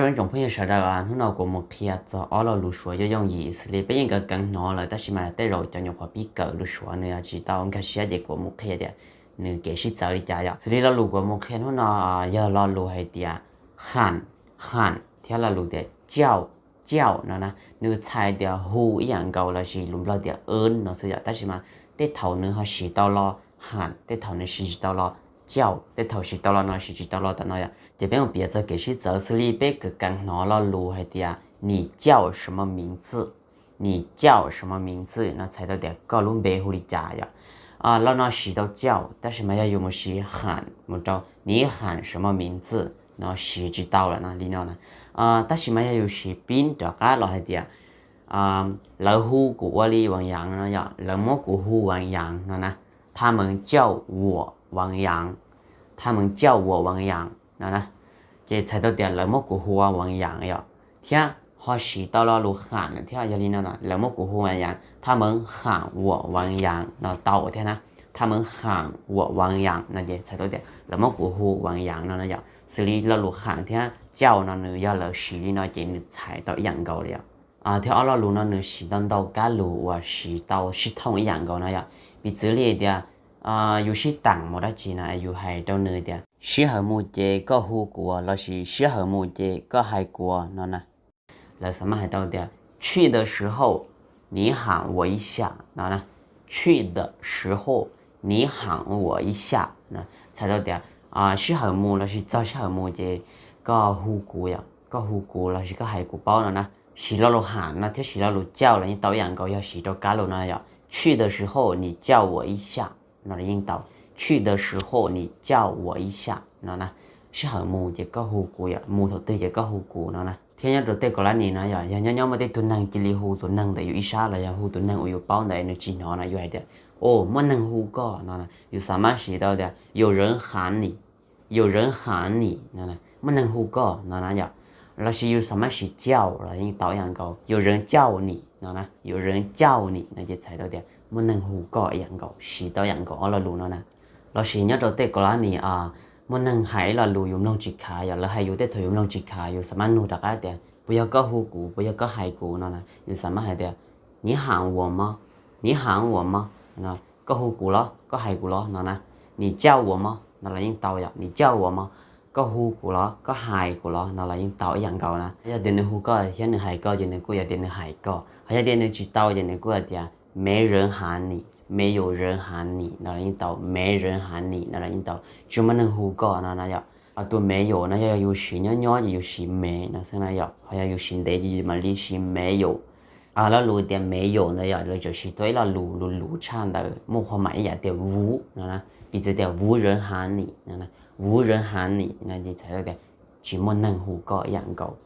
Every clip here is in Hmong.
Ib tsoom phooj ywg sawv daws, hnub no kuv mus qhia txog ob lo lus Suav yooj yooj yim xws li peb yeej kawg keev hnov lawm, tab sis mas tej zaum cov nyuam qhuav pib kawm lus Suav nws tsis tau nkag siab ces kuv mus qhia tias nws kev sib txawv li cas yom. Xws li lo lus kuv mus qhia hnub no yog lo lus hais tias 喊, 喊 thiab lo lus tias 叫, 叫 no na. Nws txhais tias hu ib yam nkaus lossis lus Nplog tias 嗯 no xwb yom, tab sis mas tej thaum nws ho siv tau lo 喊, tej thaum nws siv tsis tau lo 叫, tej thaum siv tau lo no siv tsis tau lo tom no yom. Ces peb mus piav txog kev sib txawv xws li peb kawg keev hnov lo lus hais tias 你叫什么名字, 你叫什么名字 no txhais tau tias koj lub npe hu li cas yom. Lo no siv tau 叫, tab sis mas yog yus mus siv 喊 mus rau 你喊什么名字 no siv tsis tau lawm no li no na. Tab sis mas yog yus siv 并 rov qab los hais tias lawv hu kuv ua li Vaj Yav no yom, lawv muab kuv hu Vaj Yav no na. 他们叫我王阳, 他们叫我王阳 no na. Ces txhais tau tias lawv muab kuv hu ua Vaj Yav yom. Thiab ho siv tau lo lus 喊 lawm thiab, yog li no no lawv muab kuv hu Vaj Yav, 他们喊我王阳 no tau thiab na. 他们喊我王阳 no ces txhais tau tias lawv muab kuv hu Vaj Yav no no yom. Xws li lo lus 喊 thiab 叫 no nws yog lawv siv li no ces nws txhais tau ib yam nkaus li yom. Thiab ob lo lus no nws siv tau ntau kab lus uas siv tau sib thooj ib yam nkaus no yom. Piv txwv li tias yus sib teem mus dab tsi no yus hais rau nws tias sij hawm mus ces koj hu kuv lossis sij hawm mus ces koj hais kuv no na. Lawv xav mas hais tau tias 去的时候你喊我一下 no na. 去的时候你喊我一下 no txhais tau tias sij hawm mus lossis txog sij hawm mus ces koj hu kuv yom, koj hu kuv lossis koj hais kuv paub no na. Siv lo lus 喊 no thiab siv lo lus 叫 los yeej tau ib yam nkaus, yog siv rau kab lus no yom. 去的时候你叫我一下 no los yeej tau. 去的时候你叫我一下 no na. Sij hawm mus ces koj hu kuv yom, mus thaum twg ces koj hu kuv no na. Thiab nyob rau tej kaus lab nis no yom, yog nyob nyob muaj tej tug neeg cia li hu tus neeg ntawd yus ib sab los yog hu tus neeg uas yus paub ntawd nws tsis hnov no yus hais tias o, muaj neeg hu koj no na. Yus xav mas siv tau tias 有人喊你, 有人喊你 no, muaj neeg hu koj no na yom. Lossis yus xav mas siv 叫 los yeej tau ib yam nkaus, 有人叫你 no na, 有人叫你 no ces txhais tau tias muaj neeg hu koj ib yam nkaus, siv tau ib yam nkaus ob lo lus no na. Lossis nyob rau tej kaus lab nis muaj neeg hais ib lo lus yus mloog tsis khav yom, lawv hais yus tej thaum yus mloog tsis khav yus xav mas nug rov qab tias puas yog koj hu kuv, puas yog koj hais kuv no na, yus xav mas hais tias 你喊我吗, 你喊我吗 no, koj hu kuv los, koj hais kuv los no na. 你叫我吗 no los yeej tau yom, 你叫我吗, koj hu kuv los, koj hais kuv los no los yeej tau ib yam nkaus na. Yog tias nws hu koj thiab nws hais koj ces nws kuj yog tias nws hais koj, ho yog tias nws tsis tau ces nws kuj hais tias 没人喊你, 没有人喊你 no los yeej tau, 没人喊你 no los yeej tau, tsis muaj neeg hu koj no na yom. Tus 没有 no yog yus siv nyob nyob ces yus siv 没 no xwb na yom, ho yog yus siv ntev ces yus mam li siv 没有. Lo lus tias 没有 ntawd yom, lawv tseem siv tau ib lo lus luv luv tshaj ntawd muaj qhov mam ib yam tias 无 no na. Piv txwv tias 无人喊你 no, 无人喊你 no ces txhais tau tias tsis muaj neeg hu koj ib yam nkaus.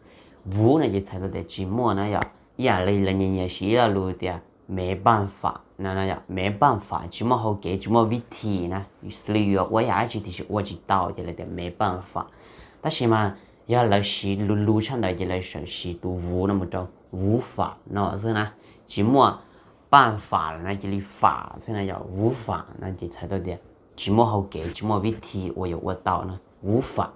无 no ces txhais tau tias tsis muaj na yom. Ib yam li lawv nyias nyias siv ib lo lus tias 没办法 no, 没办法 tsis muaj hau kev, tsis muaj vib thi na, xws li yuav ua yam dab tsi tiam sis ua tsis tau ces lawv tias 没办法. Tab sis mas yog lawv siv luv luv tshaj ntawd ces lawv tseem siv tus 无 no mus rau 无法 no xwb na. Tsis muaj 办法 lawm no cia li 法 xwb na yom, 无法 no ces txhais tau tias tsis muaj hau kev, tsis muaj vib thi uas yuav ua tau na, 无法,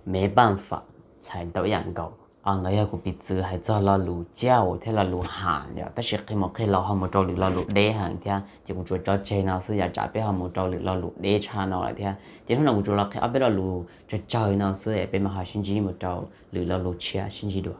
没办法 txhais tau ib yam nkaus. Ntawd yog kuv piv txwv hais txog lo lus 叫 thiab lo lus 喊 yom, tab sis qhia mus qhia los ho mus rau lwm lo lus deb heev thiab, ces kuv tsuas tso tseg no xwb yom, tsam peb ho mus rau lwm lo lus deb tshaj no lawm thiab. Ces hnub no kuv tsuas los qhia ob peb lo lus tsawg tsawg no xwb, peb mam ho sib ntsib mus rau lwm lo lus tshiab, sib ntsib dua.